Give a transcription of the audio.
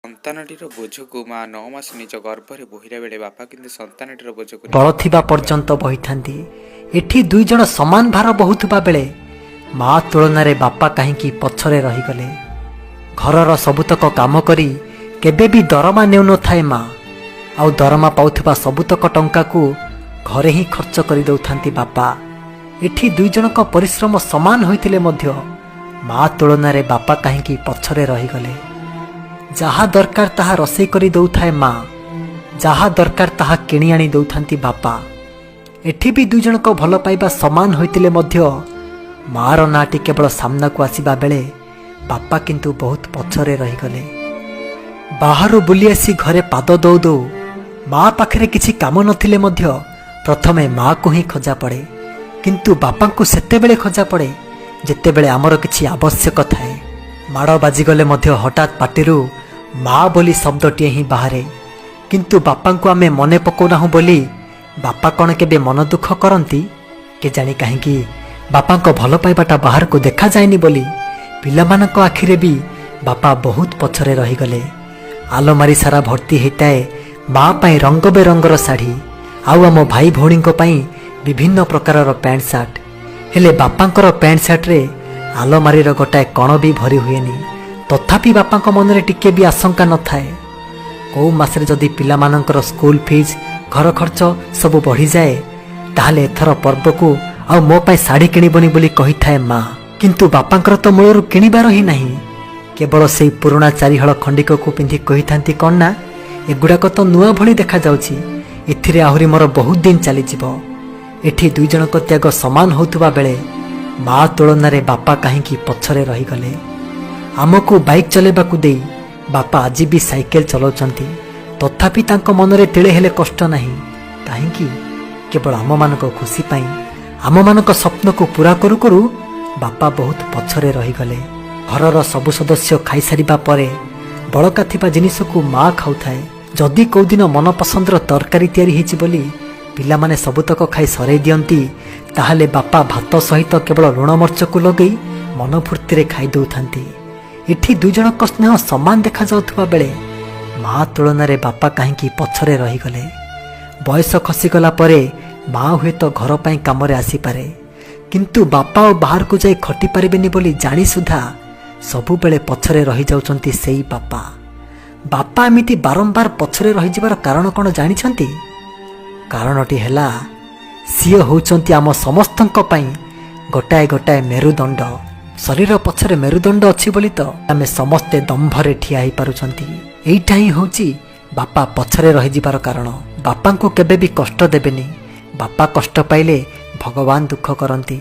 ସନ୍ତାନଟିର ବୋଝକୁ ମା 9 ମାସ ନିଜ ଗର୍ଭରେ ବୋହିଲା ବେଳେ ବାପା କିନ୍ତୁ ସନ୍ତାନଟିର ବୋଝକୁ ନିଜ ବଳ ଥିବା ପର୍ଯ୍ୟନ୍ତ ବହିଥାନ୍ତି। ଏଠି ଦୁଇ ଜଣ ସମାନ ଭାର ବହୁଥିବା ବେଳେ ମା ତୁଳନାରେ ବାପା କାହିଁକି ପଛରେ ରହିଗଲେ? ଘରର ସବୁତକ କାମ କରି କେବେ ବି ଦରମା ନେଉନଥାଏ ମା, ଆଉ ଦରମା ପାଉଥିବା ସବୁତକ ଟଙ୍କାକୁ ଘରେ ହିଁ ଖର୍ଚ୍ଚ କରିଦେଉଥାନ୍ତି ବାପା। ଏଠି ଦୁଇ ଜଣଙ୍କ ପରିଶ୍ରମ ସମାନ ହୋଇଥିଲେ ମଧ୍ୟ ମା ତୁଳନାରେ ବାପା କାହିଁକି ପଛରେ ରହିଗଲେ? ଯାହା ଦରକାର ତାହା ରୋଷେଇ କରି ଦେଉଥାଏ ମା, ଯାହା ଦରକାର ତାହା କିଣି ଆଣି ଦେଉଥାନ୍ତି ବାପା। ଏଠି ବି ଦୁଇ ଜଣଙ୍କ ଭଲ ପାଇବା ସମାନ ହୋଇଥିଲେ ମଧ୍ୟ ମାର ନାଁଟି କେବଳ ସାମ୍ନାକୁ ଆସିବା ବେଳେ ବାପା କିନ୍ତୁ ବହୁତ ପଛରେ ରହିଗଲେ। ବାହାରୁ ବୁଲି ଆସି ଘରେ ପାଦ ଦଉ ଦଉ ମା ପାଖରେ କିଛି କାମ ନଥିଲେ ମଧ୍ୟ ପ୍ରଥମେ ମାକୁ ହିଁ ଖୋଜା ପଡ଼େ। କିନ୍ତୁ ବାପାଙ୍କୁ ସେତେବେଳେ ଖୋଜା ପଡ଼େ, ଯେତେବେଳେ ଆମର କିଛି ଆବଶ୍ୟକ ଥାଏ। ମାଡ଼ ବାଜିଗଲେ ମଧ୍ୟ ହଠାତ୍ ପାଟିରୁ ମା ବୋଲି ଶବ୍ଦଟିଏ ହିଁ ବାହାରେ। କିନ୍ତୁ ବାପାଙ୍କୁ ଆମେ ମନେ ପକାଉନାହୁଁ ବୋଲି ବାପା କ'ଣ କେବେ ମନ ଦୁଃଖ କରନ୍ତି? କେଜାଣି କାହିଁକି ବାପାଙ୍କ ଭଲ ପାଇବାଟା ବାହାରକୁ ଦେଖାଯାଏନି ବୋଲି ପିଲାମାନଙ୍କ ଆଖିରେ ବି ବାପା ବହୁତ ପଛରେ ରହିଗଲେ। ଆଲମାରି ସାରା ଭର୍ତ୍ତି ହେଇଥାଏ ମା ପାଇଁ ରଙ୍ଗ ବେରଙ୍ଗର ଶାଢ଼ୀ ଆଉ ଆମ ଭାଇ ଭଉଣୀଙ୍କ ପାଇଁ ବିଭିନ୍ନ ପ୍ରକାରର ପ୍ୟାଣ୍ଟ ସାର୍ଟ। ହେଲେ ବାପାଙ୍କର ପ୍ୟାଣ୍ଟ ସାର୍ଟରେ ଆଲମାରିର ଗୋଟାଏ କଣ ବି ଭରି ହୁଏନି। ତଥାପି ବାପାଙ୍କ ମନରେ ଟିକେ ବି ଆଶଙ୍କା ନଥାଏ। କେଉଁ ମାସରେ ଯଦି ପିଲାମାନଙ୍କର ସ୍କୁଲ ଫିଜ୍, ଘର ଖର୍ଚ୍ଚ ସବୁ ବଢ଼ିଯାଏ, ତାହେଲେ ଏଥର ପର୍ବକୁ ଆଉ ମୋ ପାଇଁ ଶାଢ଼ୀ କିଣିବନି ବୋଲି କହିଥାଏ ମା। କିନ୍ତୁ ବାପାଙ୍କର ତ ମୂଳରୁ କିଣିବାର ହିଁ ନାହିଁ। କେବଳ ସେଇ ପୁରୁଣା ଚାରିହଳ ଖଣ୍ଡିକକୁ ପିନ୍ଧି କହିଥାନ୍ତି କ'ଣ ନା, ଏଗୁଡ଼ାକ ତ ନୂଆ ଭଳି ଦେଖାଯାଉଛି, ଏଥିରେ ଆହୁରି ମୋର ବହୁତ ଦିନ ଚାଲିଯିବ। ଏଠି ଦୁଇ ଜଣଙ୍କ ତ୍ୟାଗ ସମାନ ହେଉଥିବା ବେଳେ ମା ତୁଳନାରେ ବାପା କାହିଁକି ପଛରେ ରହିଗଲେ? ଆମକୁ ବାଇକ୍ ଚଲାଇବାକୁ ଦେଇ ବାପା ଆଜି ବି ସାଇକେଲ ଚଲାଉଛନ୍ତି। ତଥାପି ତାଙ୍କ ମନରେ ତିଳେ ହେଲେ କଷ୍ଟ ନାହିଁ। କାହିଁକି? କେବଳ ଆମମାନଙ୍କ ଖୁସି ପାଇଁ। ଆମମାନଙ୍କ ସ୍ୱପ୍ନକୁ ପୂରା କରୁ କରୁ ବାପା ବହୁତ ପଛରେ ରହିଗଲେ। ଘରର ସବୁ ସଦସ୍ୟ ଖାଇସାରିବା ପରେ ବଳକା ଥିବା ଜିନିଷକୁ ମା ଖାଉଥାଏ। ଯଦି କୋଉଦିନ ମନପସନ୍ଦର ତରକାରୀ ତିଆରି ହେଇଛି ବୋଲି ପିଲାମାନେ ସବୁତକ ଖାଇ ସରେଇ ଦିଅନ୍ତି, ତାହେଲେ ବାପା ଭାତ ସହିତ କେବଳ ଲୁଣ ମର୍ଚକୁ ଲଗେଇ ମନ ଫୁର୍ତ୍ତିରେ ଖାଇ ଦେଉଥାନ୍ତି। ଏଠି ଦୁଇ ଜଣଙ୍କ ସ୍ନେହ ସମାନ ଦେଖାଯାଉଥିବା ବେଳେ ମା ତୁଳନାରେ ବାପା କାହିଁକି ପଛରେ ରହିଗଲେ? ବୟସ ଖସିଗଲା ପରେ ମା ହୁଏତ ଘର ପାଇଁ କାମରେ ଆସିପାରେ, କିନ୍ତୁ ବାପା ଆଉ ବାହାରକୁ ଯାଇ ଖଟି ପାରିବେନି ବୋଲି ଜାଣି ସୁଦ୍ଧା ସବୁବେଳେ ପଛରେ ରହିଯାଉଛନ୍ତି ସେଇ ବାପା। ବାପା ଏମିତି ବାରମ୍ବାର ପଛରେ ରହିଯିବାର କାରଣ କ'ଣ ଜାଣିଛନ୍ତି? କାରଣଟି ହେଲା, ସିଏ ହେଉଛନ୍ତି ଆମ ସମସ୍ତଙ୍କ ପାଇଁ ଗୋଟାଏ ଗୋଟାଏ ମେରୁଦଣ୍ଡ। ଶରୀର ପଛରେ ମେରୁଦଣ୍ଡ ଅଛି ବୋଲି ତ ଆମେ ସମସ୍ତେ ଦମ୍ଭରେ ଠିଆ ହେଇପାରୁଛନ୍ତି। ଏଇଟା ହିଁ ହେଉଛି ବାପା ପଛରେ ରହିଯିବାର କାରଣ। ବାପାଙ୍କୁ କେବେ ବି କଷ୍ଟ ଦେବେନି। ବାପା କଷ୍ଟ ପାଇଲେ ଭଗବାନ ଦୁଃଖ କରନ୍ତି।